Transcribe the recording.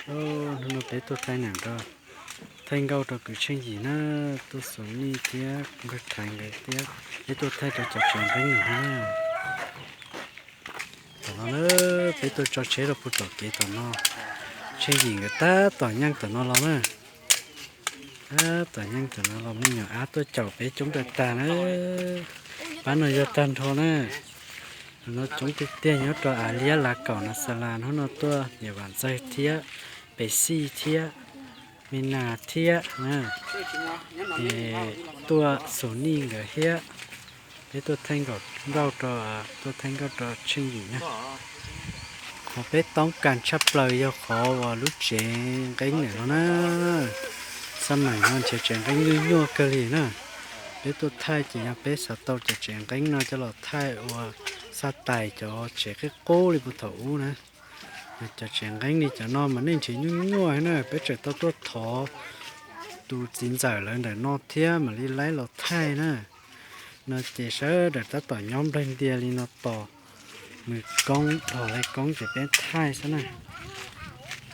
Hnub no peb tuaj thaij neem rau, thaij nkauj rau kwv Tsheej Yim na, tuaj xus nij thiab npawg Thaiv nkawd thiab, peb tuaj thaij rau cov tsev nqeeb no na. Tom no na, peb tuaj tso tsheb rau puag tom kev tom no, Tsheej Yim nkawd tab tom nyeej tom no los na. Tab tom nyeej tom no los, me nyuam ab tuaj caum peb coob tag tag na. Pab no yog tag nrho na. No coob tiag tiag nyob rau Av Liab Lav Kaum no, Xa Las hnub no tuaj, Yam Vam Ntxawg thiab, Pes Xij thiab, Me Nas thiab, es tuaj xus nij nkawd thiab. Peb tuaj thaij nkauj rau, tuaj thaij nkauj rau Tsheej Yim na. Qhov peb toob kas tshaj plaws yog qhov uas lub tsev nqeeb ntawm no na. Xab maim no nrhiav tsev nqeeb nyuaj nyuaj kawg li na. Peb tuaj thaij ces yog peb xav tau cov tsev nqeeb no coj los thaij ua xaj tais cov tsev qub qub li puag thaum ub na. Cov tsev nqeeb li cov no mas nej nrhiav nyuaj nyuaj na, peb tseem tau tuaj thov tus txiv ntxawm lawv ntawm no thiab mam li laib los thaij na. No ces sawv daws tab tom nyob nplawg ntia li no tos nws koob dhos li koob ces peb thaij xwb na.